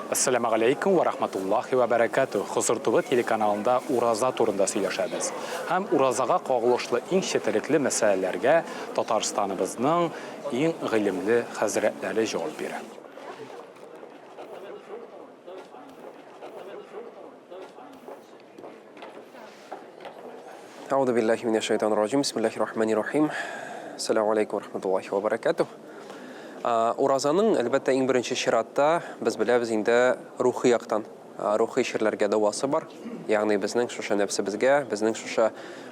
Әссәламегаләйкүм вә рахматуллахи вә бәрәкәтүһ! Хозур ТВ телеканалында ураза турында сөйләшәбез. Һәм уразага кагылышлы иң четерекле мәсьәләләргә Татарстаныбызның иң гыйлемле хәзрәтләре җавап бирә. Әгъузу биллаһи минәш шайтанир раҗим. Бисмиллаһир рахманир рахим. Ассаламу алейкум ва рахматуллахи ва баракатуһ. Уразаның, әлбәттә, иң беренче чиратта без беләбез инде рухи яктан, рухи чирләргә дәвасы бар. Ягъни безнең шушы нәфсебезгә, безнең шушы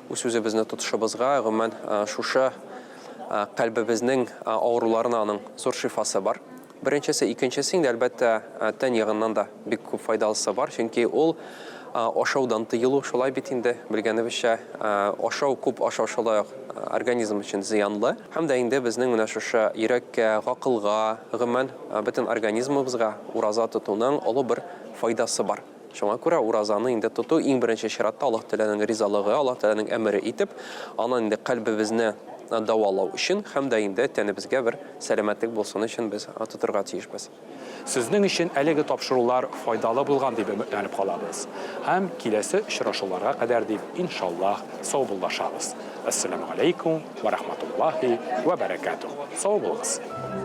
үз-үзебезне тотышыбызга, гомумән, шушы кальбебезнең авыруларына аның зур шифасы бар. Беренчесе, икенчесе инде, әлбәттә, тән ягыннан да бик күп файдалысы бар, чөнки ул ашаудан тыелу, шулай бит инде, белгәнебезчә, ашау, күп ашау шулай ук организм өчен зыянлы. Һәм дә инде безнең менә шушы йөрәккә, гакылга, гомумән, бөтен организмыбызга ураза тотуның олы бер файдасы бар. Шуңа күрә уразаны инде тоту иң беренче чиратта Аллаһ Тәгаләнең ризалыгы, Аллаһ Тәгаләнең әмере итеп, аннан инде кальбебезне дәвалау өчен һәм дә инде тәнебезгә бер сәламәтлек булсын өчен без тотырга тиешбез. Сезнең өчен әлеге тапшырулар файдалы булган дип өметләнеп калабыз. Һәм киләсе очрашуларга кадәр дип, иншаллаһ, саубуллашабыз. Әссәламү галәйкүм вә рахматуллаһи вә бәрәкәтүһ. Сау булыгыз!